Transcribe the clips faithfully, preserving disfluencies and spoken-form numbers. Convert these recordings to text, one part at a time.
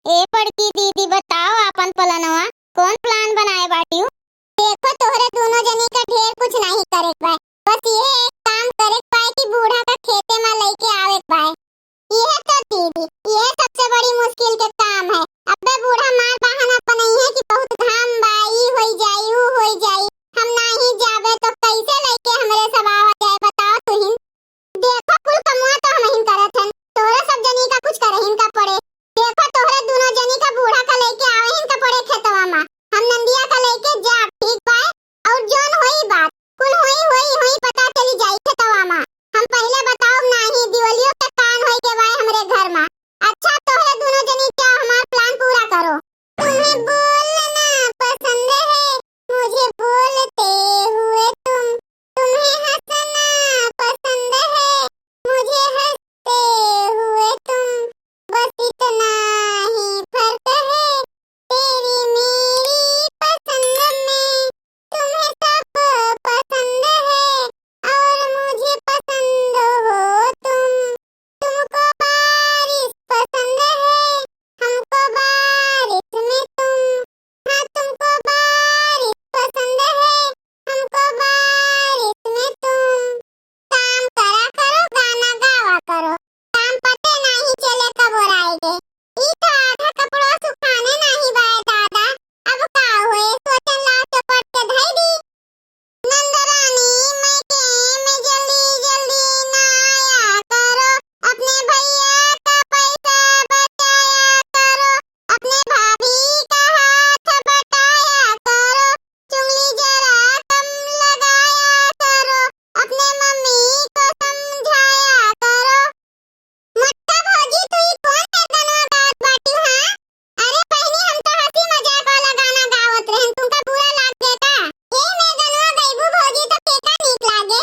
ए बड़की दीदी, बताओ आपन प्लानवा, कौन प्लान बनाए बाटिउ? देखो, तोहरे दुनो जनी का ढेर कुछ नाहीं करेक बाय, बस इहे एक काम करेक बाय कि बूढ़ा का खेते मा लइके आवेक बाय। इहे तो दीदी, इहे सबसे बड़ी मुश्किल के काम है। अबे बूढ़ा मार बहाना बनइहे कि बहुत घाम बा, ई होई जाई, ऊ होई जाई, हम नाहीं जाबे तो कैसे लइके हमरे सब आवा जाए, बताओ तुहिन। देखो, कुल कमुआ तो हमहिन करत हन, तोहरे सब जनी का कुछ करहिन का पड़े। देखो, तोहरे दुनो जनी का बूढ़ा का लइके आवहिन का पड़े खेतवा मा। हम नंदिया का लइके जाब, ठीक बाय? और जौन होई बात, कुल होई, होई, होई, पता चली जाई खेतवा मा। हम पहिले बताउब नाहीं, दिवलियो के कान होई के बाय हमरे घर मा। अच्छा, तोहरे दुनो जनी जाओ, हमार प्लान पूरा करो। तुम्हें बोलना पसंद है, मुझे बोलते हुए तुम, तुम्हें हंसना पसंद है, मुझे हंसते हुए तुम, बस इतना ही फर्क है तेरी मेरी पसंद में। तुम्हें सब पसंद है और मुझे पसंद हो तुम। तुमको बारिश पसंद है, हमको बारिश में तुम। हाँ, तुमको बारिश पसंद है, हमको बारिश में तुम। काम करा करो, गाना गावा करो, काम पते नाहीं चले कब ओराए गे। ई तो आधा कपड़ो सुखाने नाहीं बाय दादा, अब का होए, सोचन लाओ चौपट के धई दी। नंदरानी, मैं के में जल्दी जल्दी ना आया करो, अपने भैया का पैसा बचाया करो, अपने भाभी का हाथ बटाया करो, चुगली जरा कम लगाया करो, अपने मम्मी को समझाया करो। मोटका भौजी, तू ई कौन मेर गनवा गावत बाटू, हाँ? अरे बहिनी, हम तो हंसी मजाक वाला गाना गावत रहन, तुमका बुरा लाग गए का? ए में गनवा गइबू भौजी, तो केका नीक लागे?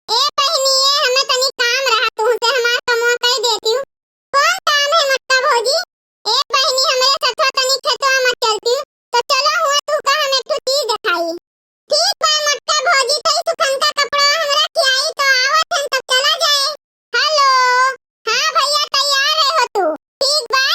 ए बहिनी, ए हमें तनी काम रहा तुमसे, हमार कमवा कई देती हूँ। कौन काम है मोटका भौजी? ए बहिनी, हमरे सथवा तनी खेतवा में चलती हूँ, तो चलो हुआ तू का हम एक ठो चीज दिखाई। ठीक बा मोटका भौजी, तई सुखन का कपड़ा हमरा खियाई तो आवत हन, तब चला जाए। हेलो, हाँ भैया, तैयार रहो तू। ठीक बा,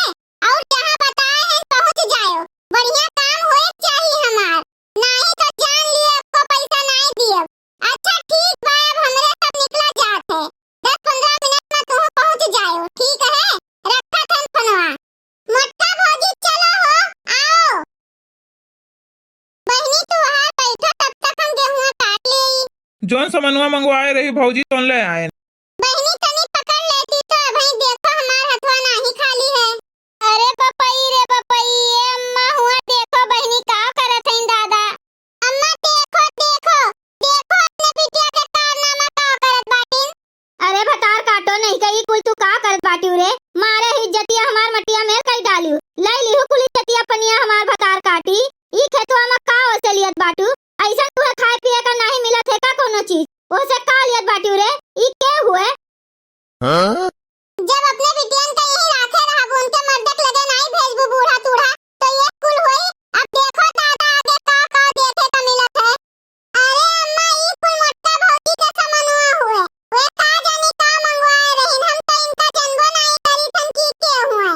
और जहाँ बताए हैं पहुँच जायो। बढ़िया काम होए के चाही हमार, नाहीं तो जान लिए आपको पैसा नाहीं दियब। अच्छा ठीक बा, अब हमरे सब निकला जात है, दस पन्द्रह मिनट में तू पहुँच जायो, ठीक है? रखत हन फोनवा। मोटका भौजी चलो हो, आओ। बहिनी, तू वहाँ बैठो, तब तक हम गेहुआ काट लेई। जौन समनवा मंगवाए रही भौजी, तौन ले आएन। बहिनी, तनी पकड़ लेती तो। भाई देखो, हमार हथवा नाहीं खाली है। अरे बपई रे बपई, ए अम्मा हुआ देखो बहिनी का करत हईन दादा। अम्मा देखो, देखो, देखो अपने बिटिया के कारनामा का करत बाटिन। अरे भतार काटो नहीं कही कुल तू का करत बाटिउ रे? मारे ही इज्जतिया हमार मटिया मेर कई डालिउ। लई लिहु कुल इज्जतिया पनिया हमार भतार काटी। ई खेतवा में का ओसे लियत बाटू? ऐसा तुहे खाए पिए का नाहीं मिलत है का कोनो चीज? ओसे का लियत बाटिउ रे? ई के हुए? हाँ? जब अपने बिटियन का यहीं राखे रहबू, उनके मर्दे के लगे नाहीं भेजबू बूढ़ा तूढ़ा, तो ये कुल होई। अब देखो दादा आगे का का देखे का मिलत है। अरे अम्मा, ई कुल मोटका भौजी के समनवा हुए। वे का जानी का मंगवाए रहिन, हम तो इनका जनबो नाहीं करी थन कि के हुए।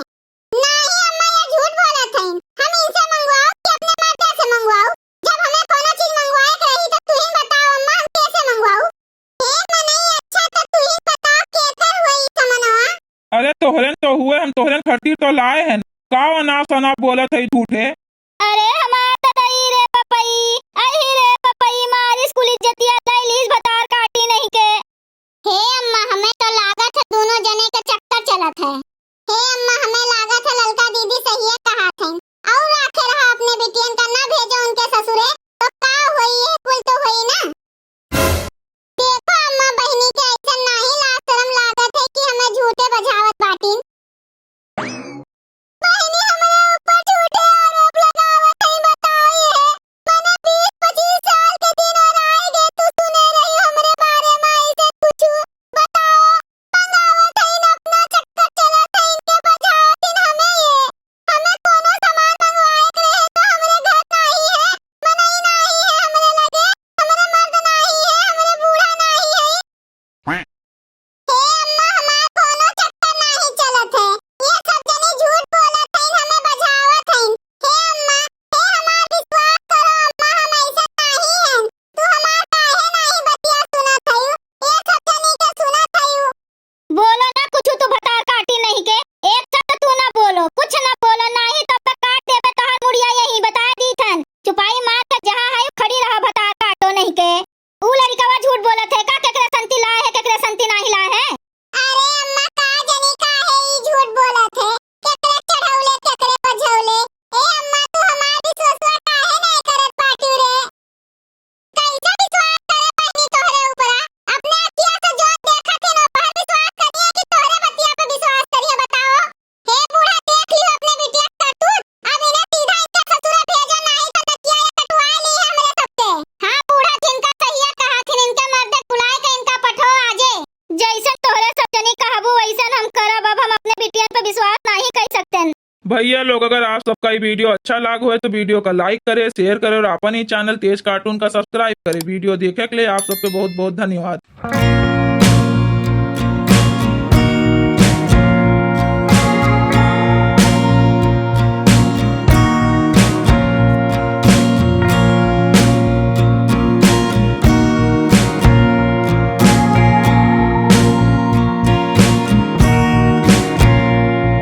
नाहीं अम्मा, ये झूठ बोलत हईन। हम इनसे मंगवाओ कि अपने मर्दे से मंगवाओ? जब हमें कोनो चीज मंगवाए के रही तो तुहिन बताओ अम्मा, हम कैसे मंगवाऊ? हे मनई, अच्छा तो तुहिन बताओ केकर हुए ई समनवा? अरे तोहरेन तो हुए, हम तोहरेन खातिर तो लाए हन। का अनाप शनाप बोलत है झूठे? अरे हमार ददई रे पपई, अही रे पपई, मारिस कुल इज्जतिया लई लीस भतार काटी नहीं के। हे अम्मा, हमें तो लागत है दोनों जने के चक्कर चलत है। हे अम्मा, हमें लागत है ललका दीदी सहिए कहत हैं। और राखे रहा अपने बिटियन का, ना भेजो उनके ससुरे, तो का होई, ये कुल तो होई ना। देखो अम्मा, बहिनी के ऐसन नाहीं लाज शरम लागत है कि हमें झूठे बजावत बाटिन। बहिनी हमरे ऊपर झूठे आरोप लगावत है, बताओ ये। मने बीस पच्चीस साल के दिन और आए गए, तू सुने रही हमरे बारे में ऐसे कुछ? बताओ, मंगावत है न अपना चक्कर चलत है, इनके बजावत इन हमें ये। लोग, अगर आप सबका ये वीडियो अच्छा लाग होए तो वीडियो का लाइक करे, शेयर करे और अपन ही चैनल तेज कार्टून का सब्सक्राइब करे। वीडियो देखे के लिए आप सबके बहुत बहुत धन्यवाद।